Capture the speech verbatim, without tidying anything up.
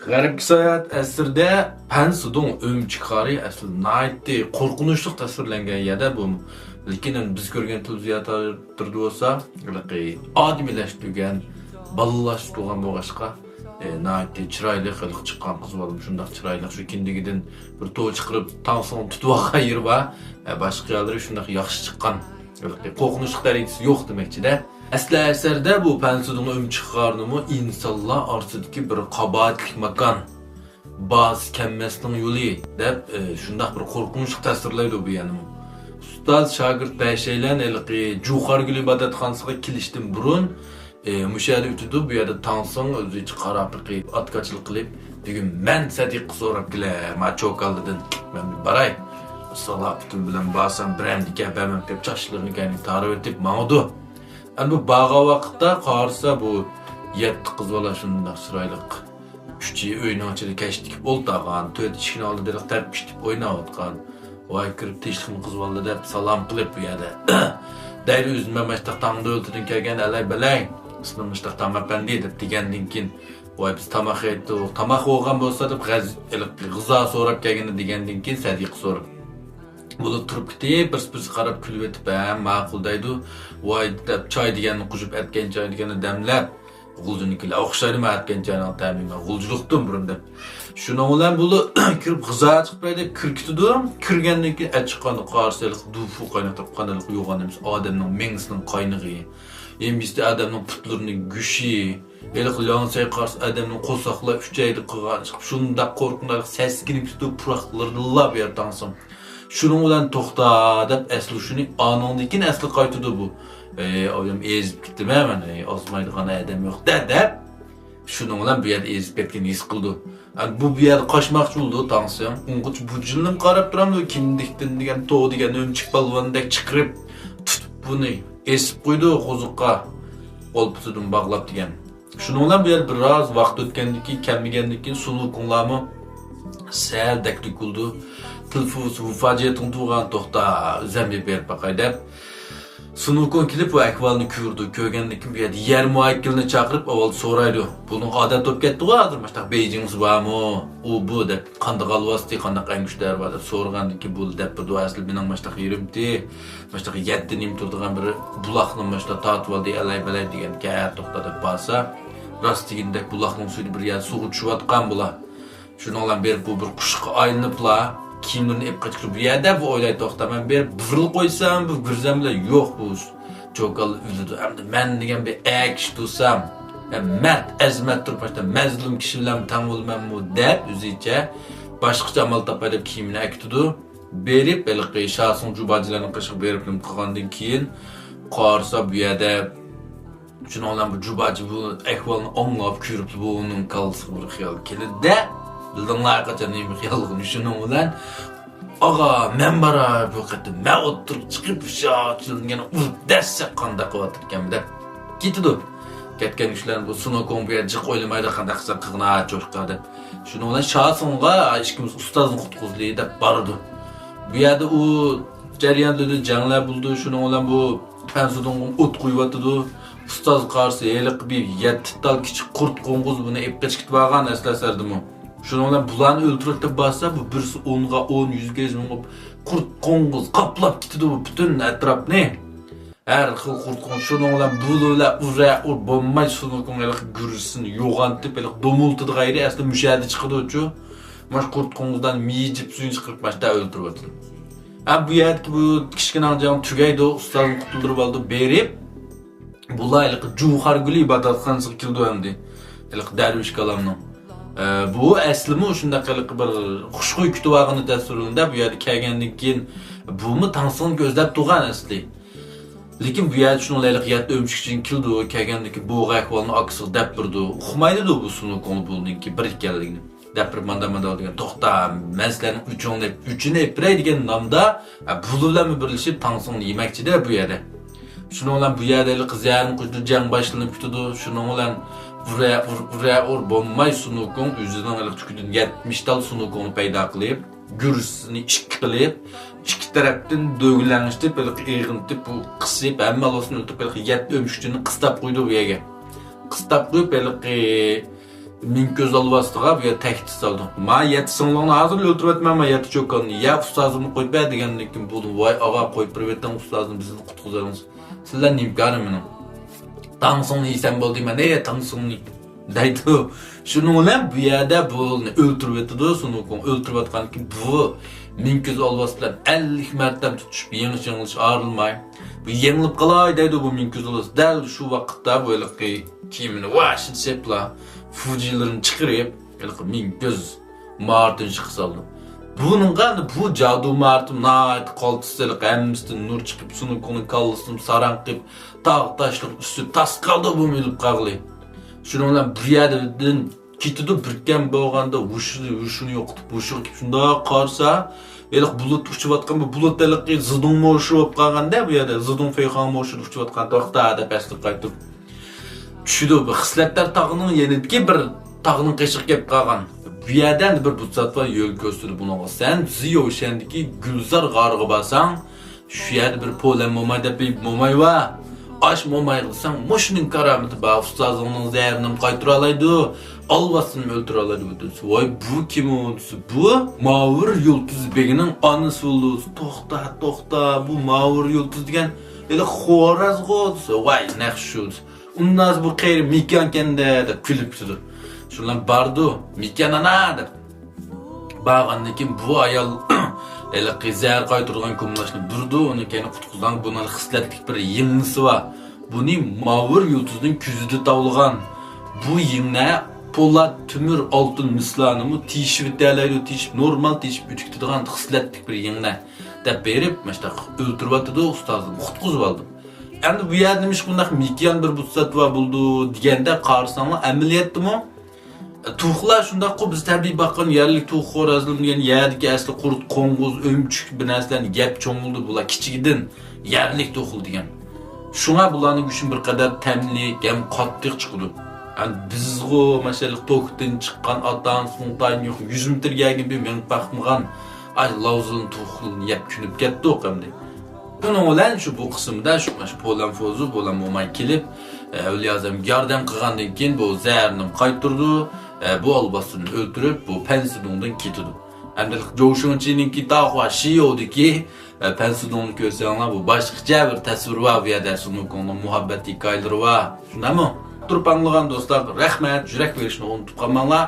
غەربكە ساياھەت ئەسىرىدە پەن سىدۇڭ ئۆمۈچۈك غارى ئەسلى ناھايىتى قورقۇنچلۇق تەسۋىرلەنگەن يەردە بۇ. لېكىن بىز كۆرگەن تېلېۋىزىيە تەتۈردە بولسا، ھېلىقى ئادىمىيلەشتۈرگەن، بالىلاشتۇرغان بولغاچقا، ئى، ناھايىتى چىرايلىق ھېلىقى چىققان قىز بالىمۇ شۇنداق چىرايلىق، شۇ كىندىكىدىن بىر تو چىقىرىپ، تاڭسىڭ تۇتۇپ ئالغان يېرى بار. ئە، باشقا يەرلىرى شۇنداق ياخشى چىققان. ھېلىقى قورقۇنچلۇق دەرىجىسى يوق دېمەكچىدە. ئەسلى ئەسەردە بۇ پەن سىدۇڭ ئۆمۈچۈك غارىنىمۇ ئىنسانلار ئارىسىدىكى بىر قاباھەتلىك ماكان، بازا كەممەسنىڭ يولى دەپ، ئى، شۇنداق بىر قورقۇنچلۇق تەسۋىرلەيدۇ بۇ يەرنىمۇ. ئۇستاز شاگىرت بەشەيلەن ھېلىقى جۇخارگۈل ئىبادەتخانىسىغا كېلىشتىن بۇرۇن، ئى، مۇشۇ يەردە ئۆتىدۇ، بۇ يەردە تاڭسىڭ ئۆزىچە قاراپ بېقىپ، ئاتكاچىلىق قىلىپ، بۈگۈن مەن سەدىقە سوراپ كېلەي، ما چوكانلىدىن، مەن بىر باراي، سالاپىتىم بىلەن بارسام بىرەمدىكى بەرمەمكەن، چاچلىرىنى كەينىگە تارىۋېتىپ ماڭىدۇ. ئەمدى بۇ بارغان ۋاقىتتا قارىسا، بۇ يەتتە قىز بالا شۇنداق چىرايلىق. ئۈچى ئۆينىڭ ئىچىدە كەچ تىكىپ ئولتۇرغان، تۆتى ئىشىكنىڭ ئالدىدا رەخت تەپكە ئىشتىپ ئويناۋاتقان. ۋاي كىرىپ تىنچلىقمۇ قىز بالا دەپ سالام قىلىپ بۇ يەردە. دەيدۇ ئۆزۈم مەن ماشتاق تاڭ دۆلىتىدىن كەلگەن ئەلەي بەلەي. ئىسمىم ماشتاق تاڭ ئەپەندى دەپ دېگەندىن كېيىن، ۋاي بىز تاماق يەيتتۇق، تاماق بولغان بولسا دەپ غەز-، غىزا سوراپ كەلگىنى دېگەندىن كېيىن سەدىقە سوراپ. بولۇپ تۇرۇپ كېتىپ، بىرسى بىرسىگە قاراپ كۈلۈۋېتىپ، ھە، ماقۇل دەيدۇ. ۋاي دەپ، چاي دېگەننى قۇژۇپ، ئەتكەن چاي دېگەننى دەملەپ، غۇلجىنىڭكىلەر ئوخشايدۇ، مەن ئەتكەن چاينىڭ تەمى، مەن غۇلجىلىقتىن بۇرۇن دەپ. شۇنىڭ بىلەن بۇلار كىرىپ غىزا چىقىپ بەردى، كىرىپ كېتىدۇ. كىرگەندىن كېيىن ئەچىققاندا قارىسا، ھېلىقى دۇفۇ قايناپ تۇرۇپ، قانداق يوغان ئەمەس، ئادەمنىڭ مېڭىسىنىڭ قاينىغى. يېمىشتە ئادەمنىڭ پۇتلىرىنىڭ گۆشى. ھېلىقى لياڭسەي قارىسا ئادەمنىڭ قورساقلار ئۈچەيدە قىلغان، شۇنداق قورقۇنچلۇق سەسكىنىپ كېتىدۇ، پۇراقلىرىدىلا بۇ يەر تاڭسىڭ. شۇنىڭ بىلەن توختا دەپ ئەسلى شۇنى ئانىڭدىن كېيىن ئەسلى قايتىدۇ بۇ. ئەي، ئايام ئېزىپ كېتىمەن مەن، ئەي، ئازمايدىغان ئادەم يوق-دە دەپ. شۇنىڭ بىلەن بۇ يەردە ئېزىپ كەتكەن ھېس قىلىدۇ. ئەمدى بۇ، بۇ يەردە قاچماقچى بولىدۇ تاڭسىڭ. ئۇنغىچە بۇ جىنلىم قاراپ تۇرامدۇ، كىندىكتىن دېگەن، تو دېگەن ئۆمۈچۈك پالۋاندەك چىقىرىپ، تۇتۇپ بۇنى ئېسىپ قويىدۇ قوزۇققا. قول پۇتىدىن باغلاپ دېگەن. شۇنىڭ بىلەن بۇ يەردە بىر ئاز ۋاقىت ئۆتكەندىن كېيىن، كەلمىگەندىن كېيىن سۇنۇكۇڭلارمۇ سەل دەكلىك بولىدۇ. تېلېفونسى بۇ پاجىئەتىڭ تۇرغان توختا، ئۆزەمگە بېرىپ باقاي دەپ. سۇنۇكۇڭ كېلىپ بۇ ئەھۋالنى كۆرىدۇ. كۆرگەندىن كېيىن بۇ يەردە يەر مۇئەككىلنى چاقىرىپ ئاۋۋال سورايدۇ. بۇنىڭ ئادەت بولۇپ كەتتىغۇ ھازىر، مۇشۇنداق بېيجىڭىز بارمۇ؟ ئۇ بۇ دەپ، قانداق ئالۋاستى، قانداق ئەڭگۈشتەر بار دەپ سورىغاندىن كېيىن بۇ دەپ بېرىدۇ، ئەسلى مېنىڭ مۇشۇنداق يېرىمتى، مۇشۇنداق يەتتە نېمە تۇرىدىغان بىر بۇلاقنى مۇشۇنداق تارتىۋالدى، ئەلەي بەلەي دېگەنكەن، ھە توختا دەپ بارسا، راست دېگىنىدەك بۇلاقنىڭ سۈيىدە بىر يەردە سۇغا چۈشۈۋاتقان بۇلار. شۇنىڭ بىلەن بېرىپ بۇ بىر قۇشقا ئايلىنىپلا، كىيىملىرىنى ئېلىپ قېچىپ بۇ يەردە بۇ ئويلايدۇ، توختا، مەن بېرىپ بىرلا قويسام، بۇ گۈرزەم بىلەن يوق بۇ چوكانلا ئۆلىدۇ. ئەمدى مەن دېگەن بىر ئەر كىشى تۇرسام، مەن مەرد، ئەزىمەت تۇرۇپ، مەن مەزلۇم كىشى بىلەن تەڭ بولىمەنمۇ دەپ ئۆزىچە باشقىچە ئامال تاپاي دەپ كىيىمىنى ئەكېتىدۇ. بېرىپ ھېلىقى شاسىڭ جۇباجىلارنىڭ قېشىغا بېرىپ نېمە قىلغاندىن كېيىن قارىسا بۇ يەردە شۇنىڭ بىلەن بۇ جۇباجى بۇ ئەھۋالنى ئاڭلاپ كۆرۈپلا بۇنىڭ كاللىسىغا بىر خىيال كېلىدۇ-دە، بىلدىڭلار قاچان نېمە خىياللىقىنى. شۇنىڭ بىلەن، «ئاغا، مەن باراي، بۇ قېتىم مەن ئوتتۇرىغا چىقىپ، شۇ يەنە ئۇرۇپ دەسسەك قانداق قىلىۋاتىدىكەن» دەپ كېتىدۇ. كەتكەن كىشىلەر بۇ سۇنۇكۇڭ بۇ يەردە جىق ئويلىمايدۇ، قانداق قىلسا قىلغىنا چوشقا دەپ. شۇنىڭ بىلەن شاسىڭغا ئىككىمىز ئۇستازنى قۇتقۇزىلى دەپ بارىدۇ. بۇ يەردە ئۇ جەرياندا جەڭلەر بولىدۇ، شۇنىڭ بىلەن بۇ پەنسىدىڭغا ئوت قويۇۋاتىدۇ. ئۇستاز قارىسا، ھېلىقى بىر يەتتە تال كىچىك قۇرت قوڭغۇز بۇنى ئېلىپ قېچىپ كېتىۋالغان ئەسلى ئەسەردىمۇ. شۇنىڭ بىلەن بۇلارنى ئۆلتۈرۈپ باقسا، بۇ بىرسى ئونغا ئون، يۈزگە يۈز مېڭىپ، قۇرت قوڭغۇز قاپلاپ كېتىدۇ بۇ پۈتۈن ئەتراپنى. ھەر خىل قۇرت قوڭغۇز، شۇنىڭ بىلەن بۇلار ئۇرە ئۇر بولماي، سۇنۇكۇڭ ھېلىقى گۈررىسىنى يوغانتىپ، ھېلىقى دومۇلتىدىغان يېرى ئەسلى مۇشۇ يەردە چىقىدۇچۇ. ماش قۇرت قوڭغۇزلارنى مىجىپ سۈيىنى چىقىرىپ، ماشتا ئۆلتۈرۈۋاتىدۇ. ھە، بۇ يەردىكى بۇ كىچىككىنە جەڭ تۈگەيدۇ، ئۇستازنى قۇتۇلدۇرۇپ ئالىدۇ، بېرىپ، بۇلار ھېلىقى جۇخارگۈلى ئىبادەتخانىسىغا كېلىدۇ ئەمدى. ھېلىقى دەرۋىش كالامنىڭ. ئە، بۇ ئەسلىمۇ شۇنداق ھېلىقى بىر خۇشخۇي كۈتۈۋالغىنى تەسۋىرلىنىدۇ. بۇ يەردە كەلگەندىن كېيىن بۇمۇ تاڭسىڭنى كۆزلەپ تۇرغان ئەسلى. لېكىن بۇ يەردە شۇنىڭ ھېلىقى يەتتە ئۆمۈچۈك ئىچىدىن كېلىدۇ، كەلگەندىن كېيىن بۇ ئەھۋالنى ئاكىسىغا دەپ بېرىدۇ. ئۇقمايدۇ بۇ سۇنۇكۇڭ بۇنىڭكى بىر ئىكەنلىكىنى. دەپ بېرىپ ماندا ماندا دېگەن، توختا، مەن سىلەرنىڭ ئۆچۈڭنى، ئۆچىنى ئېلىپ بېرەي دېگەن نامدا، ھە، بۇلار بىلەنمۇ بىرلىشىپ تاڭسىڭنى يېمەكچىدە بۇ يەردە. شۇنىڭ بىلەن بۇ يەردە ھېلىقى زەھەرنى قۇيىدۇ، جەڭ باشلىنىپ كېتىدۇ. شۇنىڭ بىلەن ئۇرە ئۇر، ئۇرە ئۇر بولماي سۇنۇكۇڭ ئۆزىنىڭ ھېلىقى تۈكىدىن يەتمىش تال سۇنۇكۇڭنى پەيدا قىلىپ، گۈررىسىنى ئىككى قىلىپ، ئىككى تەرەپتىن دۆگىلەڭشىتىپ، ھېلىقى ئېغىنتىپ، بۇ قىسىپ، ھەممە ئالۋاستىنى ئۆلتۈرۈپ، ھېلىقى يەتتە ئۆمۈچۈكچىنى قىستاپ قويىدۇ بۇ يەرگە. قىستاپ قويۇپ، ھېلىقى مىڭ كۆز ئالۋاستىغا بۇ يەر تەھدىت سالدى. ما يەتتە سىڭلىڭنى ھازىر ئۆلتۈرۈۋەتمەن، ما يەتتە چوكاننى. يا ئۇستازىمنى قويۇپ بەر دېگەندىن كېيىن بولدى. ۋاي ئاغا، قويۇپ بېرىۋېتىڭ، ئۇستازىم بىزنى قۇتقۇزىدىغان. سىلەر نېمە كارى مېنىڭ؟ تاڭسىڭنى يېسەم بولدى مەن، ئەي تاڭسىڭنى دەيدۇ. شۇنىڭ بىلەن بۇ يەردە بۇنى ئۆلتۈرۈۋېتىدۇ. سۇنۇكۇڭ ئۆلتۈرۈۋاتقاندىن كېيىن بۇ مىڭ كۆز ئالۋاس بىلەن ئەللىك مەرتەم تۇتۇشۇپ يېڭىش يېڭىلىش ئايرىلماي، بۇ يېڭىلىپ قالاي دەيدۇ بۇ مىڭ كۆز ئالۋاس. دەل شۇ ۋاقىتتا بۇ ھېلىقى كىيىمىنى ۋاشىنى سېپلا فۇجىلىرىنى چىقىرىپ، ھېلىقى مىڭ كۆز مارتىنى چىقىپ سالدى. بۇنىڭغا ئەمدى بۇ جادۇ مارتىم ناھايىتى قالتىس، ھېلىقى ھەممىسىدىن نۇر چىقىپ، سۇنۇكۇڭنىڭ كاللىسىنى ساراڭ قىلىپ، تاغ تاشلىق ئۈستى تاس قالدى بۇ ئۆلۈپ قالغىلى. شۇنىڭ بىلەن بۇ يەردىن كېتىدۇ، بىركەم بولغاندا ھوشىنى، ھوشىنى يوقىتىپ، ھوشىغا كېلىپ شۇنداق قارىسا، ھېلىقى بۇلۇت ئۇچۇۋاتقان، بۇ بۇلۇت ھېلىقى زىدۇڭ موشۇ بولۇپ قالغاندا، بۇ يەردە زىدۇڭ فېيخاڭ موشۇدا ئۇچۇۋاتقان، توختادا پەسلىك قايتىپ چۈشىدۇ. بۇ خىسلەتلەر تاغىنىڭ يېنىدىكى بىر تاغنىڭ قېشىغا كېلىپ قالغان. بۇ يەردە بىر بۇت زات بار، يول كۆرسىتىدۇ بۇنىڭغا. سەن زىيوشەندىكى گۈلزار غارىغا بارساڭ، شۇ يەردە بىر پولەن موماي دەپ بىر موماي بار. ئاش مومايغا دېسەڭ، مۇشۇنىڭ كارامىتى بار، ئۇستازىڭنىڭ زەھىرىنى قايتۇرالايدۇ، ئالۋاستىنى ئۆلتۈرەلايدۇ دېسە، ۋاي بۇ كىم ئۇ دېسە، بۇ ماۋۇر يۇلتۇز بېگىنىڭ ئانىسى بولىدۇ دېسە، توختا، توختا، بۇ ماۋۇر يۇلتۇز دېگەن ھېلى خورازغۇ دېسە، ۋاي نەق شۇ دېسە، ئۇنداز بۇ قېرى مېكىيانكەندە دەپ كۈلۈپ كېتىدۇ. شۇ بىلەن بارىدۇ، مېكىيان ئانا دەپ. بارغاندىن كېيىن بۇ ئايال ھېلىقى زەھەر قايتۇرىدىغان كۇملاشنى بۇرىدۇ، ئۇنى كەينى قۇتقۇزغان. بۇنىڭ خىسلەتلىك بىر يىڭنىسى بار. بۇنى ماۋۇر يۇلتۇزنىڭ كۆزىدە تاۋلىغان. بۇ يىڭنە پولات، تۆمۈر، ئالتۇن مىسلانىمۇ تېشىۋېتەلەيدۇ، تېشىپ، نورمال تېشىپ ئۆتۈكتىدىغان خىسلەتلىك بىر يىڭنە دەپ بېرىپ، ماشتاق ئۆلتۈرۈۋاتىدۇ، ئۇستازىنى قۇتقۇزۇۋالدى. ئەمدى بۇ يەردە نېمىشقا بۇنداق مېكىيان بىر بۇت زات بار بولىدۇ دېگەندە قارىساڭلار، ئەمەلىيەتتىمۇ توخۇلار شۇنداققۇ، بىز تەبىئىي باققان يەرلىك توخۇ، خورازلىرىم دېگەن يەردىكى ئەسلى قۇرت، قوڭغۇز، ئۆمۈچۈك بىر نەرسىلەرنى يەپ چوڭ بولدى. بۇلار كىچىكىدىن يەرلىك توخۇ دېگەن. شۇڭا بۇلارنىڭ گۆشى بىر قەدەر تەملىك ھەم قاتتىق چىقىدۇ. ئەمدى بىزغۇ ماشاللا توكتىن چىققان ئاتا-ئانىسىنىڭ تايىنى يوق، يۈز مېتىر يەرگە بىر مېڭىپ باقمىغان، ئاي لاۋزىلنى توخۇلىنى يەپ كۆنۈپ كەتتۇق ئەمدى. شۇنىڭ بىلەن شۇ بۇ قىسىمدا شۇ، شۇ پولەن فوزۇ، پولەن موماي كېلىپ، ئەۋلىيا ئازەمگە ياردەم قىلغاندىن كېيىن بۇ زەھەرنى قايتۇرىدۇ، بۇ ئالۋاستىنى ئۆلتۈرۈپ، بۇ پەنسىدۇڭدىن كېتىدۇ. ئەمدى جوشۇڭچىنىڭكى تاخۇا شىيودىكى پەنسىدۇڭنى كۆرسەڭلار، بۇ باشقىچە بىر تەسۋىر بار بۇ يەردە، سۇنۇكۇڭنىڭ مۇھەببەت ھېكايىلىرى بار. شۇنداقمۇ؟ تۇرۇپ ئاڭلىغان دوستلارغا رەھمەت، يۈرەك بېرىشنى ئۇنتۇپ قالماڭلار.